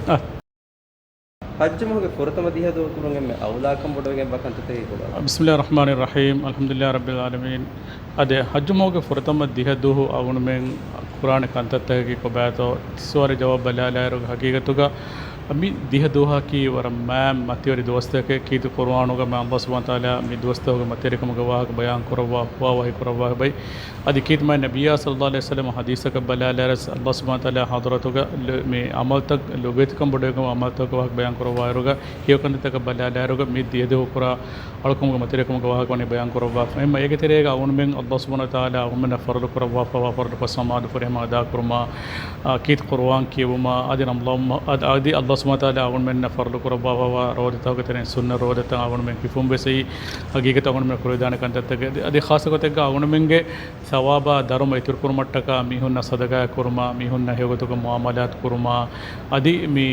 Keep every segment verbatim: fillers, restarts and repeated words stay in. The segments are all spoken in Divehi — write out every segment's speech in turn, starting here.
އަ. ޙައްޖު މަހުގެ ފުރަތަމަ ދިހަ ދުވަހު ކުރުން އެންމެ އައުލާކަން ބޮޑުވެގެންވާ ކަންތައްތަކަކީ ކޮބާ؟ بسم الله الرحمن الرحيم، الحمد لله رب العالمين. އަދި ޙައްޖު މަހުގެ ފުރަތަމަ ދިހަ ދުވަހު އަޅުގަނޑުމެން ކުރާނެ ކަންތައްތަކަކީ ކޮބާތޯ؟ ތި ސުވާލު ޖަވާބު ބަލާލާއިރު، ހަގީގަތުގަ މި ދިހަ ދުވަހަކީ ވަރަށް މާތް މަތިވެރި ދުވަސްތަކެއް. ކީރިތި ޤުރުއާނުގަ މާތް ﷲ ސުބްޙާނަހޫ ވަތަޢާލާ މި ދުވަސްތަކުގެ މަތިވެރިކަމުގެ ވާހަކަ ބަޔާން ކުރައްވާފަ ވާ ވަޙީ ކުރައްވާފަ އޮތް. އަދި ކީރިތި މާތް ނަބިއްޔާ ޞައްލައްލާހު ޢަލައިހި ވަސައްލަމަ ޙަދީޘަކަށް ބަލާލާއިރު، ﷲ ސުބްޙާނަހޫ ވަތަޢާލާ ޙަޟްރަތުގަ ލު-، މި ޢަމަލުތައް ލޮބުވެތިކަން ބޮޑުވެގެންވާ ޢަމަލުތަކުގެ ވާހަކަ ބަޔާން ކުރައްވާއިރުގަ، ހެޔޮ ކަންތައްތަކަށް ބަލާލާއިރުގަ މި ދިހަ ދުވަހު ކުރާ އަޅުކަމުގެ މަތިވެރިކަމުގެ ވާހަކަ ވަނީ ބަޔާން ކުރައްވާފަ. އެހެންމަ އޭގެ ތެރޭގަ އަޅުގަނޑުމެން ﷲ ސުބްޙާނަހޫ ވަތަޢާލާ އަޅުގަނޑުމެންނަށް ފަރުޟު ކުރައްވާފަ ވާ ފަރުޟު ފަސް ނަމާދު ފުރިހަމަ އަދާކުރުމާ، އާ، ކީރިތި ޤުރުއާން ކިޔެވުމާ، އަދި ރަމަޟާން މަ-، އަދި، އަދި ﷲ ސުބްޙާނަހޫ ވަތަޢާލާ އަޅުގަނޑުމެންނަށް ފަރުޟު ކުރައްވާފަ ވާ ރޯދަތައް ވަގުތު ތެރެއިން ސުންނަ ރޯދަތައް އަޅުގަނޑުމެން ކިޔެވުން ވެސް އެއީ ހަގީގަތަށް އަޅުގަނޑުމެން ކުރެވިދާނެ ކަންތައްތަކެއް. އަދި، އަދި ޚާއްޞަ ގޮތެއްގަ އަޅުގަނޑުމެންގެ ޘަވާބާ ދަރުމަ އިތުރުކުރުމަށްޓަކާ މީހުންނަށް ޞަދަޤާތް ކުރުމާ، މީހުންނަށް ހެޔޮގޮތުގަ މުޢާމަލާތު ކުރުމާ، އަދި މި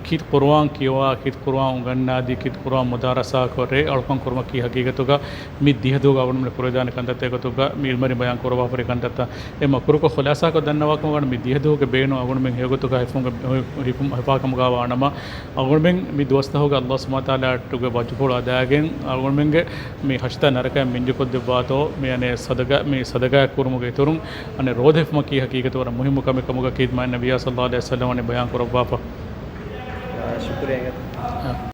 ކީރިތި ޤުރުއާން ކިޔަވާ، ކީރިތި ޤުރުއާން އުނގަންނާދީ، ކީރިތި ޤުރުއާން މުދާރަސާކޮށް ރޭ އަޅުކަން ކުރުމަކީ ހަގީގަތުގަ މި ދިހަ ދުވަހުގަ އަޅުގަނޑުމެން ކުރެވިދާނެ ކަންތައްތަކެއް ގޮތުގަ މި ޢިލްމުވެރިން ބަޔާން ކުރައްވާފައި ކަންތައްތައް. އެމަ ކުރުކޮށް ޚުލާޞާކޮށް ދަންނަވާކަމުގަ މި ދިހަ ދުވަހުގެ ބޭނުން އަޅުގަނޑުމެން ހެޔޮގޮތުގަ ހިފުމުގެ، ހިފު-، ހިފު-، ހިފާކަމުގައިވާނަމަ، އަޅުގަނޑުމެން މި ދުވަސްތަކުގަ ﷲ ސުބްޙާނަހޫ ވަތަޢާލާ އަށްޓުގެ ވަޖުހުފުޅު އަދާގެން އަޅުގަނޑުމެންގެ މި ހަށިތާ ނަރަކައިން މިންޖެއްކޮށްދެއްވާތޯ، މި އަނެއް ޞަދަޤާ، މި ޞަދަޤާތް ކުރުމުގެ އިތުރުން އަނެއް ރޯދަ ހިފުމަކީ ހަގީގަތު ވަރަށް މުހިއްމު ކަމެއް ކަމުގަ ކީރިތި މާތް ނަބިއްޔާ ޞައްލައްލާހު ޢަލައިހި ވަސައްލަމަ ވަނީ ބަޔާން ކުރައްވާފަ. އާ، ޝުކުރިއްޔާ. އާ.